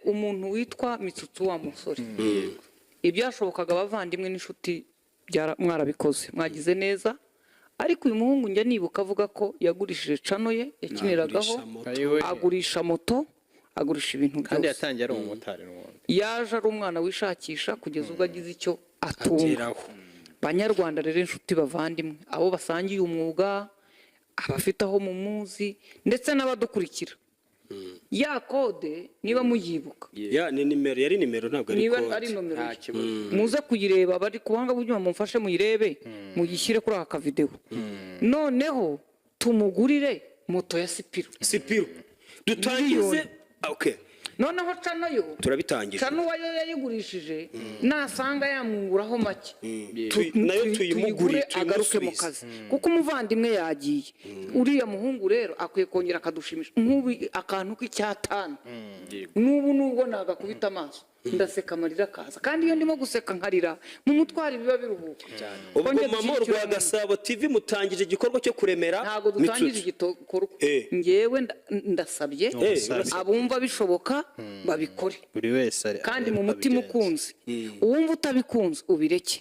Umuntu witwa Mitsutsu wa musore, ibyashobokaga abavandimwe n'inshuti mwarabikoze, mwagize neza. Ariko uyu muhungu njya nibuka avuga ko yagurishije channel ye yakiniragaho, Agurisha moto. Ayiwe. Agurisha moto, agurisha ibintu Kandi byose. yatangiye ari umumotari n'ubundi. Yaje ari umwana wishakisha kugeza ubwo agize icyo atunga. Ageraho. Banyarwanda rero, inshuti, bavandimwe, abo basangiye umwuga, abafite aho mumuzi, ndetse n'abadukurikira, ya code niba muyibuka, Ya, ni nimero, yari nimero, ntabwo ari niba code. ari nomero Nta ye, kibazo. Muze kuyireba. Bari ku buhanga bw'ibyuma, mumfashe muyirebe, muyishyire kuri aka kavidewo, noneho tumugurire moto ya Sipiro. Sipiro dutangize. Miliyoni. Okay. Noneho channel yo, Turabitangije. channel uwayo yayigurishije, nasanga yamwunguraho make, Nayo tuyimugurire, tuyigure, agaruke mu tuyimusubize. kazi, kuko umuvandimwe yagiye. Uriya muhungu rero akwiye kongera akadushimisha nk'ubu akantu k'icyatanu. N'ubu nubwo nagakubita amaso ndaseka, amarira akaza, kandi iyo ndimo guseka nkarira, mu mutwari biba biruhuka. Ubwo Kongera Mama dushyigikire rwa Gasabo TV, mutangije igikorwa cyo kuremera Ntabwo dutangije Mitsutsu. igikorwa. Eh. Ngewe ndasabye Urasabye. abumva bishoboka babikore Buri wese kandi arebe mu uko mutima abigenza. ukunze. Uwumva utabikunze ubireke.